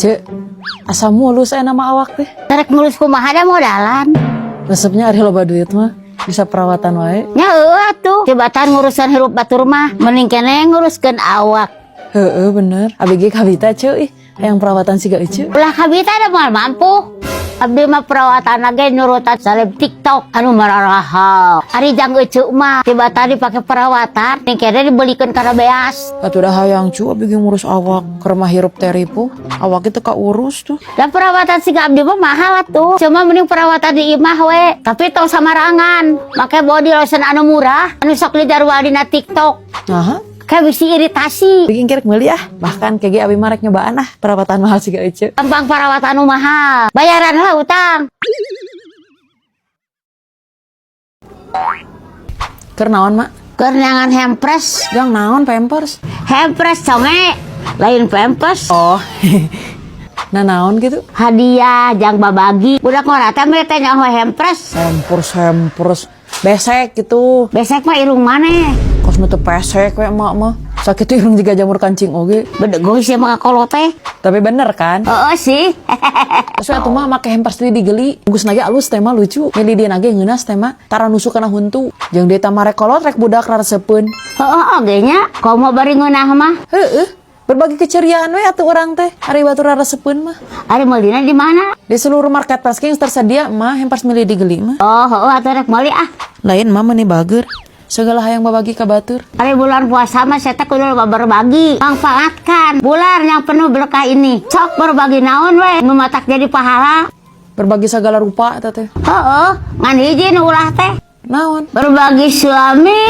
Ceu, asa mulus aya nama awak teh. Rek mulus kumaha, da modalan. Resepnya ari loba duit mah bisa perawatan wae. Nya heueuh atuh. Tibatan ngurusan hirup batur mah mending keneh nguruskeun awak. Heeh, bener. Abi ge kabita, Ceu, ih, hayang perawatan siga Ece. Ulah kabita, da moal mampu. Abdi mah perawatan ge nurutan seleb TikTok anu mararahal. Ari jang eceu mah tibatan dipake perawatan, ning keneh dibelikeun kana beas. Atuh dah hayang, Cu, abi ge ngurus awak, keur mah hirup teh ripuh. Awak itu kaurus tuh. Dan perawatan siga abdi mah mahal atuh. Cuma mending perawatan di imah we. Tapi tong samarangan. Make body lotion anu murah, anu sok dijarual dina TikTok. Nah, Kayak bisi iritasi. bikin kerek meuli ah. Bahkan kege abi mah rek nyobaan ah perawatan mahal siga Ece. Gampang perawatan anu mahal. Bayaran lah utang. Keur naon, Mak? Keur neangan hampers. Jang naon pampers? Hampers, conge. Lain pampers. Oh. Nah, naon gitu? Hadiah jang babagi. Budak ngora teh mere teh nyaho hampers. Hampers, hampers. Besek gitu. Besek mah irung maneh. Kos nu teu pesek we emak mah. Sakit irung juga jamur kancing oge. Bedegong sih mah kolot teh. Tapi bener kan? Oh, sih. Terus atuh mah make hampers di digeli. Bungkus nage alus teh mah, lucu. Milih dia nage ngeunas teh mah. Tara nusuk kana huntu. Jeung dia tamare kolot rek budak raresepeun. Heeh oge nya. Komo bari ngeunah mah. Heeh. Berbagi keceriaan we atuh urang teh. Ari batur raresepeun mah. Ari meulina di mana? Di seluruh marketplace geus tersedia mah hampers milih digeli mah. Oh, heeh atuh rek meuli ah. Lain mah meuni bager. Segala hayang babagi ka batur. Ari bulan puasa mah saya teh kudu loba berbagi. Manfaatkan bulan yang penuh berkah ini. Sok berbagi naon we nu matak jadi pahala. Berbagi segala rupa eta teh. Heeh, ngan hiji nu ulah teh. Naon? Berbagi suami.